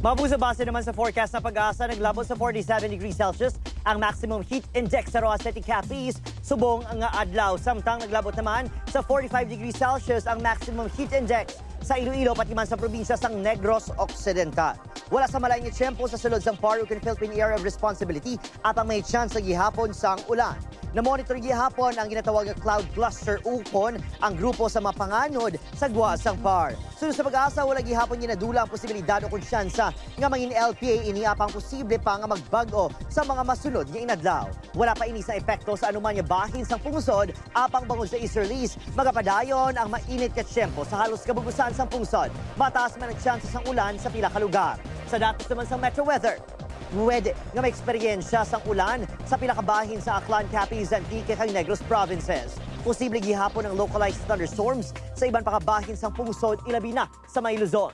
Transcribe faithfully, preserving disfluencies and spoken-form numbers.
Mabusa, base naman sa forecast sa PAGASA, naglabot sa forty-seven degrees Celsius ang maximum heat index sa Roxas City, Capiz, subong nga adlaw. Samtang naglabot naman sa forty-five degrees Celsius ang maximum heat index sa Iloilo, pati man sa probinsya sang Negros Occidental. Wala sa malain nga tiyempo sa sulod sang PAR ukon Philippine Area of Responsibility, apang may tsansa gihapon sang ulan. Na-monitor gihapon ang ginatawag nga cloud cluster ukon ang grupo sa mapanganod sa gwa sang PAR. Suno sa PAGASA, wala gihapon ginadula ang posibilidad o konsyensya nga mangin-L P A ini, apang posible pa nga magbag-o sa mga masunod nga inadlaw. Wala pa ini sa epekto sa anuman nga bahin sang pungsod, apang bangod sa easterlies, magapadayon ang mainit nga tiyempo sa halos kabug-usan sang pungsod. Mataas man ang tsansa sang ulan sa pila ka lugar. Sa datos naman sang Metro Weather, pwede nga may eksperyensya sang ulan sa pila ka bahin sa Aklan, Capiz, Antique, kag Negros provinces. Posible gihapon ang localized thunderstorms sa iban pa ka bahin sang pungsod, ilabi na sa may Luzon.